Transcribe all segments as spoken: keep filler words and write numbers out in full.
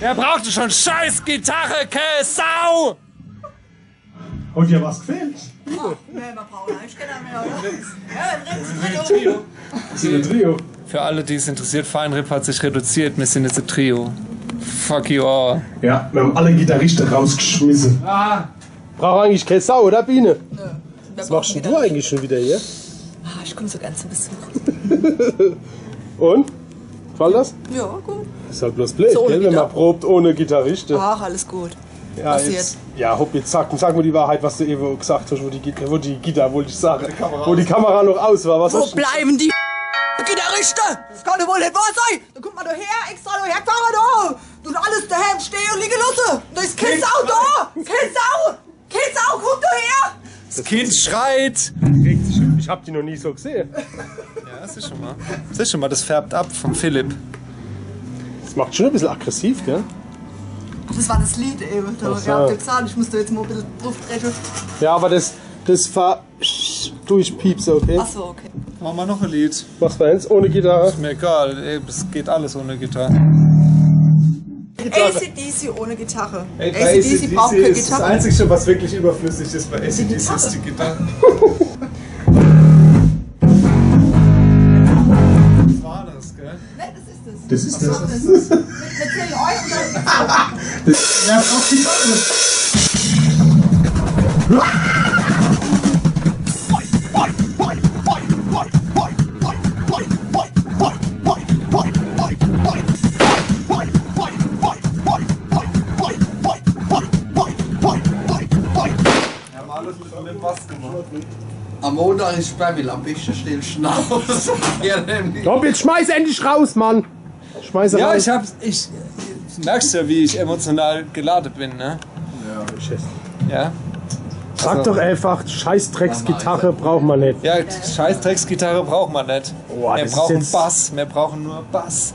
Wer braucht schon scheiß Gitarre, Sau? Hat dir was gefehlt? Nee, mer brauche eigentlich kenner mehr, oder? Ja, dann reden se Trio. Is e Trio. Für alle, die es interessiert, Feinripp hat sich reduziert. Wir sind jetzt ein Trio. Fuck you all. Ja, wir haben alle Gitarristen rausgeschmissen. Ah. Braucht eigentlich kee Sau, oder, Biene? Nö. Was machst denn du eigentlich schon wieder hier? Ah, ich komm so ganz ein bisschen. Und? Gefällt das? Ja, gut. Is halt bloß blöd, so ohne gell, wenn man Gitarre probt ohne Gitarrist. Ach, alles gut. Ja, passiert. Jetzt, ja, hopp, jetzt sag, sag mir die Wahrheit, was du eben gesagt hast, wo die Git-, wo die Gitarre, wollte ich sagen, wo die Kamera noch aus war. Was hast du? Wo bleiben die Gitarristen? Das kann doch wohl nicht wahr sein. Da kommt man doch her, extra noch hergefahren, da. Und alles daheim stehen und liegen lassen. Da ist kee Sau da. Kee Sau. Kee Sau, komm doch her. Das Kind schreit. Regt sich. Ich hab die noch nie so gesehen. Ja, das ist schon mal. Das ist schon mal, das färbt ab vom Philipp. Das macht schon ein bisschen aggressiv, gell? Ach, das war das Lied eben. Da, ach so. Ja, habt ihr gesagt, ich muss da jetzt mal ein bisschen drauf treten. Ja, aber das, das war durchpiepsen, okay? Ach so, okay. Machen wir noch ein Lied. Was für eins? Ohne Gitarre? Ist mir egal, ey, es geht alles ohne Gitarre. Gitarre. A C D C ohne Gitarre. Ey, bei A C D C braucht keine Gitarre. A C D C ist das Einzige, was wirklich überflüssig ist bei A C D C, ist die Gitarre. Das war das, gell? Nein, das ist es. Das ist das. Mit, mit zehn Euro. Das, ja, auf die Gitarre. Wir haben alles mit dem Bass gemacht. Am Montag ist Sperrmüll, am besten still Schnauz. Ja, nämlich. Komm, jetzt schmeiß endlich raus, Mann! Schmeiß raus. Ja, ich hab's, ich, du merkst ja, wie ich emotional geladen bin, ne? Ja. Shit. Ja? Sag doch einfach, Scheißdrecksgitarre braucht man nicht. Ja, Scheißdrecksgitarre braucht man nicht. Boah, wir brauchen jetzt Bass, wir brauchen nur Bass.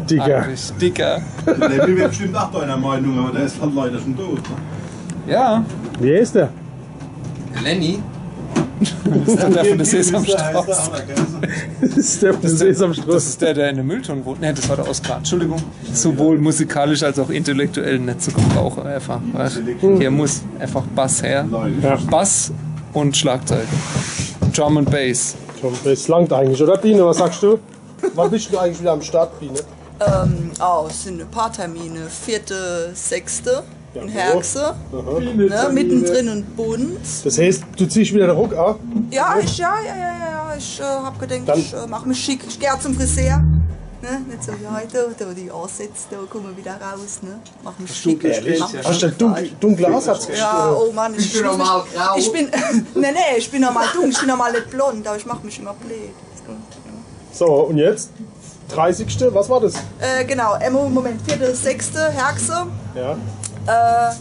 Digga. Eigentlich, Digga. Der Bill wäre bestimmt auch deiner Meinung, aber der ist halt leider schon tot. Ne? Ja. Wie ist der? Lenny? Das ist der von der Sesamstraße. Das ist der von der Sesamstraße. Das ist der, der in der Mülltonne wohnt. Nee, das war der Oskar. Entschuldigung. Sowohl musikalisch als auch intellektuell nicht zu gebrauchen einfach. Weißt? Hier muss einfach Bass her. Ja. Bass und Schlagzeug. Drum and Bass. Drum and Bass langt eigentlich, oder, Biene? Was sagst du? Wann bist du eigentlich wieder am Start, Biene? Ähm, oh, es sind ein paar Termine. Vierte sechste in Herxe. Aha. Ne, mittendrin in Buns. Das heißt, du ziehst wieder den Rock an? Ja, ich, ja, ja, ja, ja, ja. Ich, äh, hab gedacht, ich, äh, mach mich schick. Ich geh zum Friseur. Ne? Nicht so wie heute, da die Ansätze, da kommen wieder raus, ne? Mach mich schick. Ehrlich? Mach mich schick. Hast du einen dunkel-, dunklen Ansatz? Ja, oh Mann, ich, ich bin normal grau. Ich bin, nee, nee, ich bin normal dunkel, ich bin normal nicht blond, aber ich mach mich immer blöd. Das kommt, ja. So, und jetzt? Dreißigste, was war das? Äh, genau, Emo, Moment, vierte sechste, Herxe. Ja. Äh,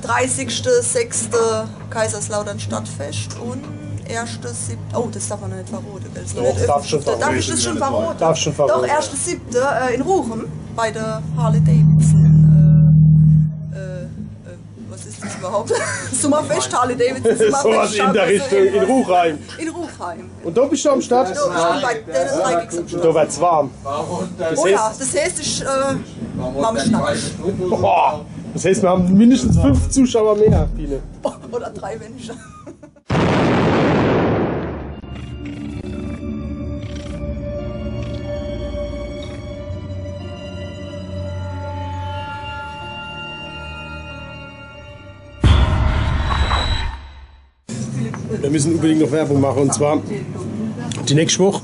dreißigste sechste Kaiserslautern Stadtfest und erste siebte. Oh, das darf man noch nicht verraten, gell? Das ist noch nicht öffentlich. Doch, darfst schon verraten. Darf ich das schon verraten? Darfst schon verraten. Doch, erste siebte, äh, in Ruchem bei der Harley Davidson. Äh, äh, äh, Was ist das überhaupt? Summerfest, Harley Davidson, Summerfest. Sowas in der Richtung, in Ruchheim. In Ruchheim. Und da bist du am Start? Da, ich bin bei Dennis Reichels am Start. Da wird's warm. Oh ja, das heißt, ich, äh, mach mich nackig. Boah, das heißt, wir haben mindestens fünf Zuschauer mehr, Biene. Oder drei, wenn schon. Wir müssen unbedingt noch Werbung machen, und zwar die nächste Woche.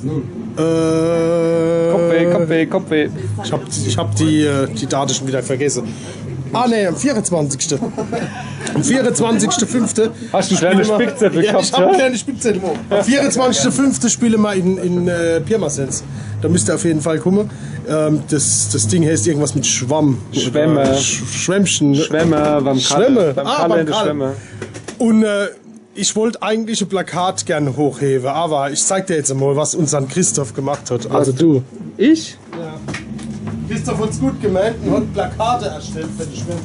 Äh, Kopfweh, Kopfweh, Kopfweh. Ich hab, ich hab die, äh, die Daten schon wieder vergessen. Ah, ne, am vierundzwanzigsten. Am vierundzwanzigsten fünften. Hast du einen kleinen spielen wir- Spickzettel Ja, gehabt, ich hab ja? einen kleinen Spickzettel. Am vierundzwanzigsten fünften spielen wir in, in äh, Pirmasens. Da müsst ihr auf jeden Fall kommen. Ähm, das, das Ding heißt irgendwas mit Schwamm. Schwämme. Oder Sch Schwämmchen. Schwämme, beim Kalle. Schwämme. Beim Ah, Kalle beim in der Kalle. Schwämme. Und äh, ich wollte eigentlich ein Plakat gern hochheben, aber ich zeig dir jetzt mal, was unseren Christoph gemacht hat. Also du. Ich? Christoph hat's gut gemeint und hat Plakate erstellt für die Schwämme.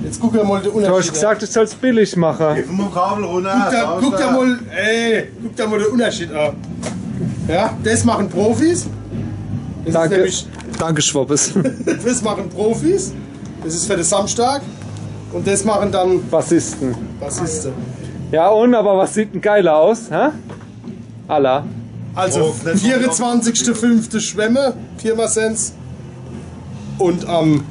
Jetzt guck dir mal den Du hast Unterschied gesagt, ich soll's billig machen. Vom Kabel runter. an. Da, raus guck dir da. Mal, ey, guck dir mal den Unterschied an. Ja, das machen Profis. Das ist Danke, nämlich, danke, Schwabbes. das machen Profis. Das ist für den Samstag. Und das machen dann Bassisten. Bassisten. Ja, und, aber was sieht denn geiler aus, hä? Alla. Also, Oh, das vierundzwanzigsten fünften Schwämme, Pirmasens. Und am,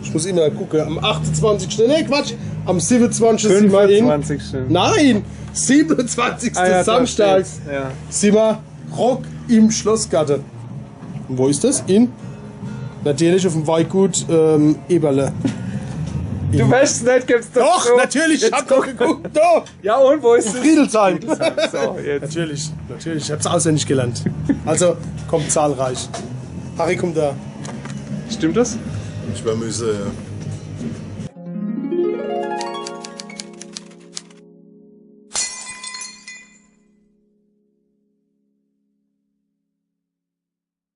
ich muss immer gucken, am achtundzwanzigsten, nee, Quatsch, am siebenundzwanzigsten sind wir in. fünfundzwanzigsten. Nein, siebenundzwanzigsten Ah, ja, da Samstag steht's, ja. sind wir Rock im Schlossgarten. Und wo ist das? In? Natürlich auf dem Weingut ähm, Eberle. Du weißt nicht, gibt's das Doch, so? Natürlich, ich Jetzt hab doch guck- geguckt, doch. Ja, und wo ist es? Friedelsheim. So, jetzt. Natürlich, natürlich, ich hab's auswendig gelernt. Also kommt zahlreich. Harry kommt da. Stimmt das? Ich vermisse, ja.